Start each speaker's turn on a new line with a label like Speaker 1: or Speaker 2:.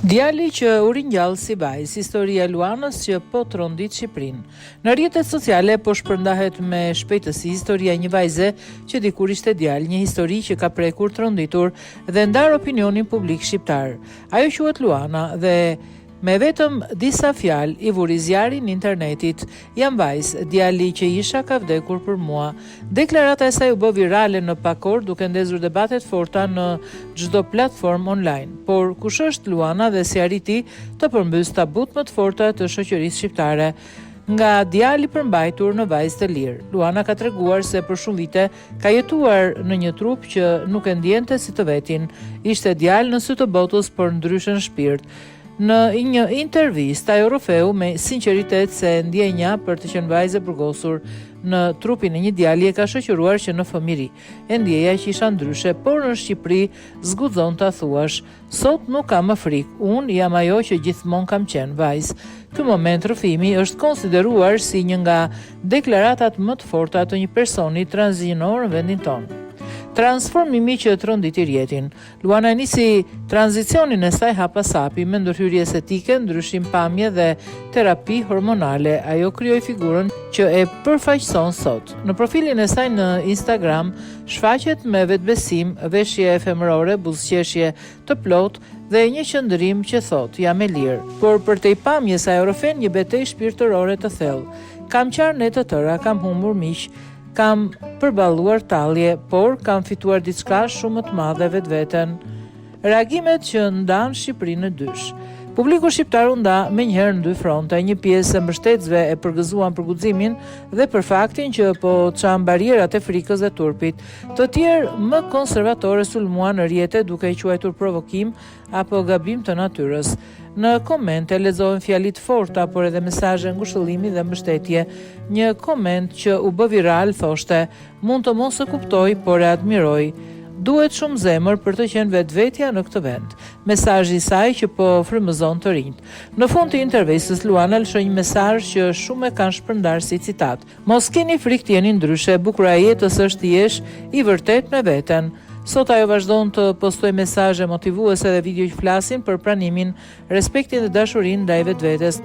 Speaker 1: Djali që u ringjall si vajzë, historia e Luanës që po trondit Shqipërinë. Në rrjetet sociale po shpërndahet me shpejtësi historia e një vajze që dikur ishte djalë, një histori që ka prekur, tronditur dhe ndarë opinionin publik shqiptar. Ajo quhet Luana dhe Me vetëm disa fjalë i vuri zjarrin internetit, Jam vajzë, djali që isha ka vdekur për mua. Deklarata e saj u bë virale në pak orë duke ndezur debate të forta në çdo platformë online. Por kush është Luana dhe si arriti të përmbysë tabutë më të forta të shoqërisë shqiptare? Nga djalë i përmbajtur në vajzë të lirë. Luana ka treguar se për shumë vite ka jetuar në një trup që nuk e ndjente si të vetin. Ishte djalë në sy të botës, por ndryshe në shpirt. Në një intervistë, ajo rrëfeu me sinqeritet se ndjenja për të qenë vajzë e burgosur në trupin e një djali e ka shoqëruar që në fëmijëri. E ndjeja që isha ndryshe, por në Shqipëri s'guxon ta thuash. Sot nuk kam më frikë, unë jam ajo që gjithmonë kam qenë, vajzë. Ky moment rrëfimi është konsideruar si një nga deklaratat më të forta të një personi transgjinor në vendin tonë. Transformimi që tronditi rrjetin. Luana e nisi tranzicionin e saj hap pas hapi me ndërhyrje estetike, ndryshim pamje dhe terapi hormonale. Ajo krijoi figurën që e përfaqëson sot. Në profilin e saj në Instagram Shfaqet me vetëbesim, veshje femërore, buzëqeshje të plotë dhe një qëndrim që thotë, jam e lirë. Por përtej pamjes ajo rrëfen një betejë shpirtërore të thellë. Kam qarë netë të tëra, kam humbur miq, kam përballuar tallje, por kam fituar diçka shumë më të madhe vetveten. Reagimet që ndanë Shqipërinë në dysh. Publiku shqiptar u nda menjëherë në dy fronte. Një pjesë e mbështetësve e përgëzuan për guximin dhe për faktin që po çan barrierat e frikës dhe turpit. Të tjerë më konservatorë e sulmuan në rrjete duke e quajtur provokim apo gabim të natyrës. Në komente lexohen fjali të forta, por edhe mesazhe ngushëllimi dhe mbështetje. Një koment që u bë viral thoshte, Mund të mos e kuptoj, por e admiroj. Duhet shumë zemër për të qenë vetvetja në këtë vend. Mesazhi i saj që po frymëzon të rinjtë. Në fund të intervistës, Luana lëshoi një mesazh që shumë e kanë shpërndarë si citat. Mos keni frikë të jeni ndryshe, bukuria e jetës është të jesh i vërtetë me veten. Sot ajo vazhdon të postojë mesazhe motivuese dhe video që flasin për pranimin, respektin dhe dashurinë ndaj vetvetes.